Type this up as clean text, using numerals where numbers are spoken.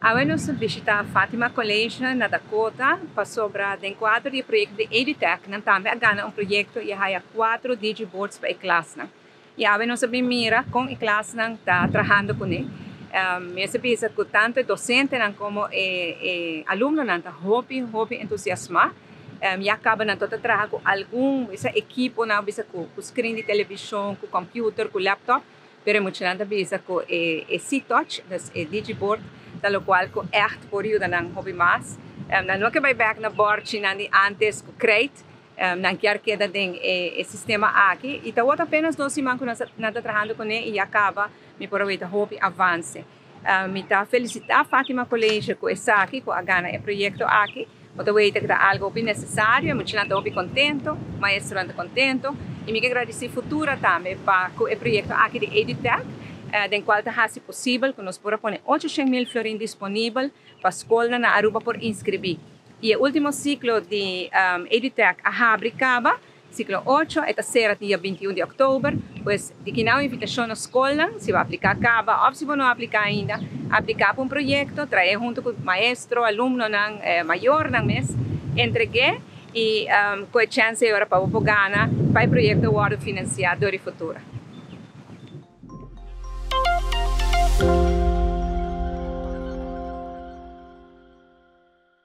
Awe nos a bishita Fatima College na Dakota pasobra den cuadro di e proyecto di EduTech nan tambe a gana un proyecto y a haya cuatro digiboards pa e klasnan. Y awe nos a bin mira con e klasnan ta trahando cune. Mi a bisa cu tanto e docentenan como e alumnonan ta hopi hopi entusiasma. Ya caba nan ta traha cu algun bisa equiponan, bisa cu screen di television, cu computer, cu laptop, pero muchanan ta bisa cu e C-Touch, dus e digiboard, ta locual cu echt por yuda nan hopi mas. Nan no ke bay back na borchinan di antes cu krijt, nan kier keda den e sistema aki y ta apenas 2 siman cu nan ta trahando cune y ya caba mi por a hopi avance. Mi ta felicita Fatima College cu esaki, cu a gana e proyecto aki. Bo ta weta cu ta algo hopi necesario, muchanan ta hopi contento, maestronan ta contento y mi kier gradici Futura tambe pa e proyecto aki di EduTech, den cual ta haci posibel cu nos por pone 800 mil florin disponibel pa scol na Aruba por inscribi. Y e ultimo ciclo di EduTech a habri caba, ciclo 8, ta cera dia 21 di october, pues di cu nan invitacion na scol, si bo a aplica caba, of si bo no a aplica ainda, aplica pa un proyecto, trece hunto cu maestro, alumnonan, mayornan mes, entrega y cu chance awor pa gana pa e proyecto wordo financia door di Futura.